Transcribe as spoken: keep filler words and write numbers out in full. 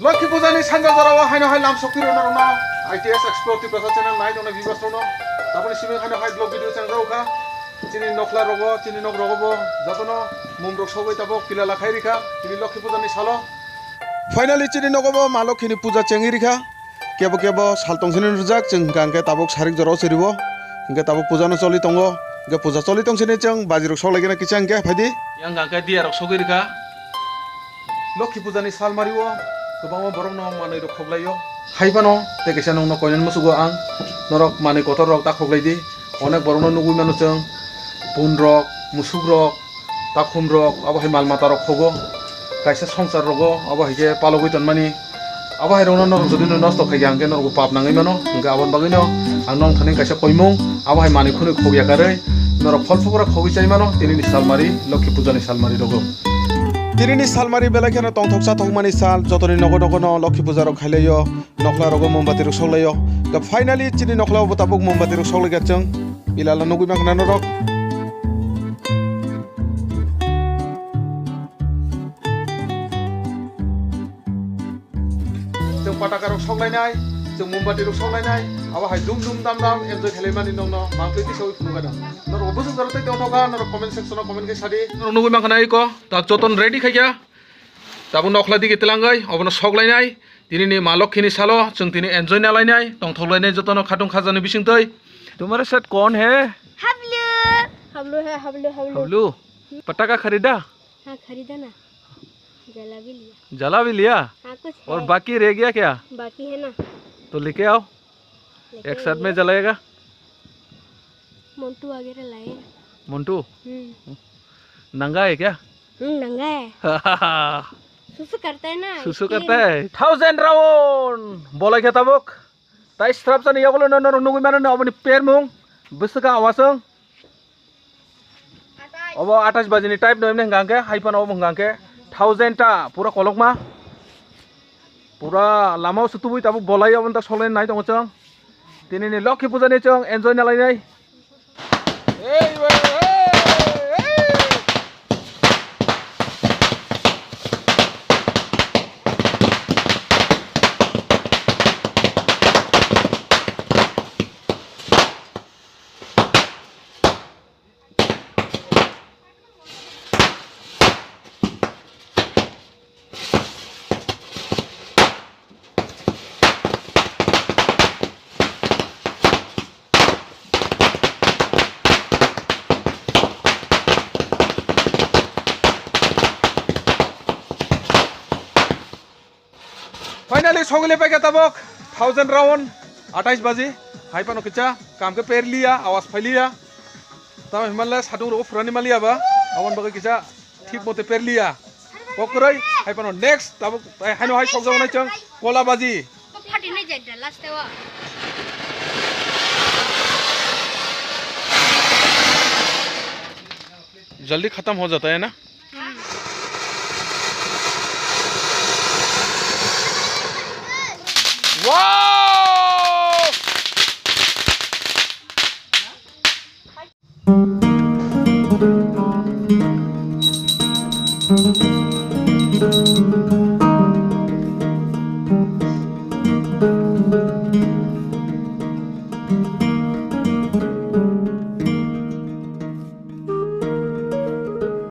Lokhi Puja ni sanja jora o haino hai lam sokti rwna rwna I T S Explore Tiprasa channel nai tongnai viewers rokno. Taboni simi haino hai vlog video channel rok kha. Chini nokhla rogo, chini nok rogo bo jotono mum rok sogwi tabok pila lakhai rikha. Chini Lokhi Puja ni salo. Finally chini nogo bo Ma Lokhi ni puja chengwi rikha. Kebo kebo sal tong sini rwjak, chwng hwnkha hwnkhe tabuk sarik jora o chwrwi o, hwnkhe tabuk puja no choli tongo, hwnkhe puja choli tong sini chwng baji rok sok lai gana kisa hwnkhe phaidi. Yang hwnkha hwnkhe diya rok sogwi rwkha. Lokhi puja ni sal mari o kwbangma borok no manwi rok khok lai o. Hai phano tei kaisa nwng no koinani musugo ang norok manwi kotor rok ta khok lai di. Onek borok no nugwi mano chwng, pun rok, musuk rok, takhum rok, abo hai mal mata rok khogo, kaisa songsar rogo abo hai khe palogwi tonmani. Abo hai rokno norok jodi no nosto khaikha hwnkhe norok bo pap nangwi mano, hwnkhe aboni bagwino ang nong thani kaisa koimung abo hai manwi khwnwi khogya karwi norok phol phokra khogwi chai mano tinini salmari, Lokhi puja ni salmari rogo. Tinini salmari belai kheno tongthok chathok mani sal, jotoni nogo nogo no Lokhi puja rok khailaio. Nokhla rogo mombati rok soklaio. Ga finally chini nokhla bo tabuk mombati rok soklaikha chwng. Pilala nugwi mankha na norok. Chwng pataka rok soklainai, chwng mombati rok soklainai. Abo hai dum dum dam dam enjoy khlaimani nokno mangtwi tisawi phunukha. Norok bwswk jorok tei tongthokha, norok comment section o comment khe sadi. Norok nugwi mankha na iko, tak joton ready khaikha. Tabuk nokhla dige twlangwi obono soklainai. Tinini Ma Lokhi ni salo chwng tini enjoy nalainai, tongthoklainai jotono khatung khajani bisingtwi. तुम्हारे साथ कौन है? Hablu. Hablu hai, hablu, hablu. हबलू। पटाखा खरीदा? हाँ, खरीदा ना। जला भी लिया। जला भी लिया? हाँ, कुछ और है। बाकी रह गया क्या? बाकी है ना। तो लेके आओ। लेकिन एक साथ में ये जलाएगा। मोंटू वगैरह लाए। मोंटू? हम्म। नंगा है क्या? हम्म, नंगा है। सुसु करता है ना, सुसु इसलिए करता है। Thousand round! Bolai khe tabuk. Tai srap sani yagulo no norok nugwi mano no aboni permung. Bwswkha awasung. Obo athais baji ni type no emne hwnkha hwnkhe, hai phano obo hwnkha hwnkhe thousand ta pura kolokma. Pura lama o se tubui tabuk bolai obo ta solai nai tongo chwng. Tini ni Lokhi puja ni chwng enjoy nalai nai. Ei, ei, ei, ei. Finally sogwi le paikha tabok thousand round athais baji. Hai phano kisa kam khe perliya, awas phailiya. Tamo himalaya satung rogo phurani maliya ba. Aboni bagwi kisa thik mote perliya. Kokroi hai phano next tabok hai haino hai sokjago nai chwng kola baji. Phatinai jai da last o. जल्दी खत्म हो जाता है ना। Wow!